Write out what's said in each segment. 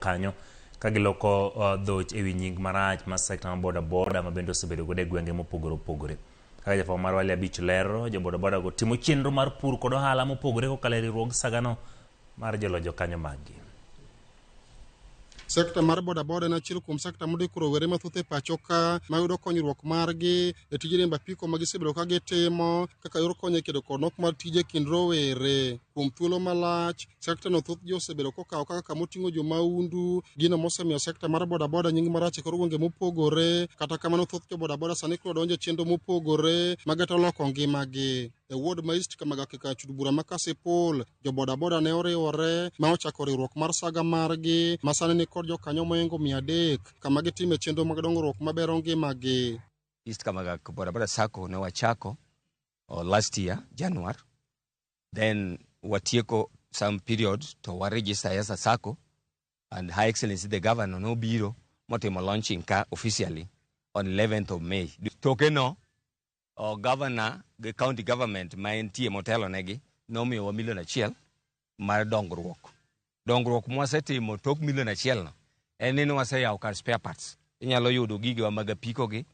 Kanyo ka giloko dhoch e wi nying marach ma sekta ma bodaboda ma bende osebedo godo e gwenge mopogore opogore. Kaka jafwambo marwa Ali Abich lero, jo bodaboda go timo chenro mar pur kod ohala mopogore kokalo e riwruog sagano mar jolo jokanyo maggi. Sekta mar bodaboda en achiel kuom sekta mondiko rowere mathoth e pacho ka mayudo konyruok margi e tij riembo apiko ma gisebedo ka gitimo kaka yor konyo e kedo kod nok mar tije e kind rowere. Kuom thuolo malach, sekta no thoth ji osebedo kokawo kaka kama oting'o jomaundu, gino mosemiyo sekta mar bodaboda nying marach e kor gwenge mopogore. Kata kamano, thoth jo bodaboda sani koro donjo e chenro mopogore mageto loko ngimagi. E ward ma East Kamagak e kar chud bura ma Kasipul, jo bodaboda ne oriwore ma ochako riwruok mar saga margi ma sani ni kod jokanyo mohingo 300 kama gitime chenro mag dongruok mabero ngimagi. East Kamagak Bodaboda Sacco ne wachako last year January, then watieko some period to wa register as a sacco, and Her Excellency the Governor nobiro motimo launching ka officially on 11th of May. Toke no governor gi county government ma entie motelo negi nomiyowa milion 1 mar dongruok. Dongruok mwasetimo tok milion 1 no en ni waseyawo kar spare parts. Inyalo yudo gigewa mag apiko gi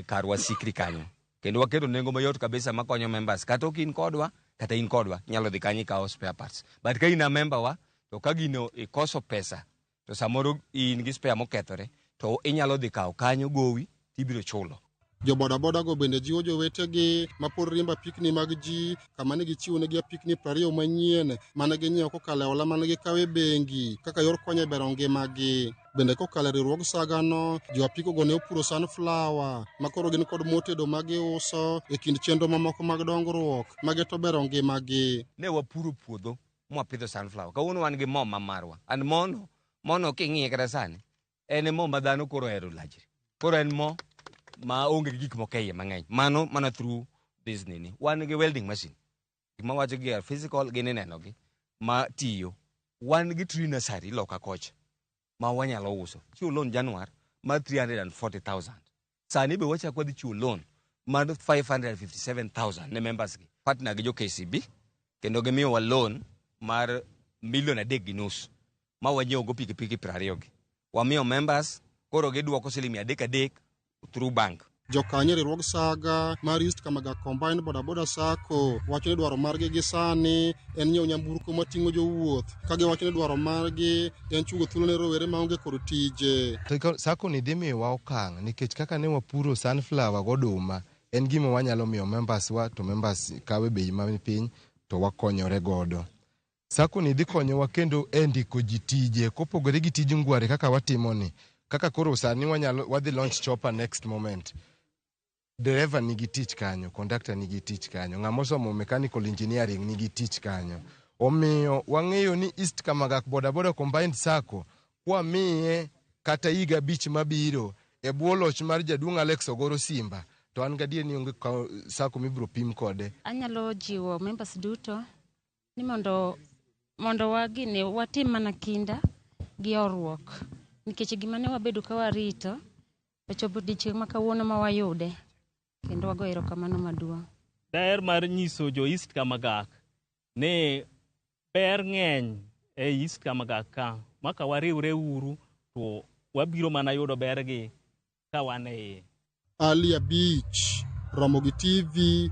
karwa sikri kanyo. Kendo waketo nengo mayot kabisa makonyo members. Kata ok in kodwa, kata in kodwa, inyalo dhi kanyo ikawo spare parts. But ka in a member wa, to ka gino ikoso pesa, to samoro in gi spare mokethore, to inyalo dhi kawo kanyo gowi tibiro chulo. Jo bodaboda go bende jiwo jowetegi ma pod riembo apikni mag ji kama ne gichiwo negi apikni 20 manyien mane ginyiewo kokalo e hola mane gikawo e bengi kaka yor konyo e bero ngimagi. Bende kokalo e riwruog sagano, jo apiko go ne opuro sunflower ma koro gin kod mo tedo ma giuso e kind chenro mamoko mag dongruok mageto bero ngimagi. Ne wapuro puodho mwapidho sunflower. Kawuono wan gi mo ma marwa. And mono, mono king'iye kata sani, en mo ma dhano koro ohero lajri. Koro en mo ma onge gi gik moko e iye mang'eny. Mano mana through this nini. Wan gi welding machine. Gik mawacho gi are physical, gin ineno gi ma tiyo. Wan gi tree nursery loka kocha ma wanyalo uso. Chiwo loan January mar 340,000. Sani be wachako wadhi chiwo loan mar 557,000 ne members gi. Partner gi jo KCB kendo gimiyowa loan mar milion 3.5 ma wanyiewo go pikipiki 20 gi. Wamiyo members koro gidwoko siling 300 300 through bank. Jokanyo e riwruog saga mar East Kamagak Combined Bodaboda Sacco wacho ni dwaro margi gi sani en nyiewo nyamburko mating'o jowuoth ka giwacho ni dwaro margi en chungo thuolo ne rowere maonge kod tije. To sacco ni dhi miyowa okang' nikech kaka ne wapuro sunflower goduma en gima wanyalo miyo members wa to members kawe bei mapiny to wakonyore godo. Sacco ni dhi konyowa kendo e ndiko ji tije kopogore gi tij ngware kaka watimo ni. Kaka koro sani wanyalo wadhi launch chopper next moment. Dereva nigi tich kanyo, conductor nigi tich kanyo, ng'ama osomo mechanical engineering nigi tich kanyo. Omiyo wang'eyo ni East Kamagak Bodaboda Combined Sacco kwamiye kata higa 5 mabiro e bwo loch mar jaduong' Alex Ogoro Simba to an gadier ni onge sacco mibiro pim kode. Anyalo jiwo members duto ni mondo wagine watim mana kinda gi horuok nikech gima ne wabedo ka warito ochopo odiechieng' ma kawuono ma wayude kendo wago erokamano maduong'. Daher mar nyiso jo East Kamagak ni ber ng'eny e East Kamagak ka ma ka wariwre uru to wabiro mana yudo bergi ka wan e iye. Ali Abich, Ramogi TV.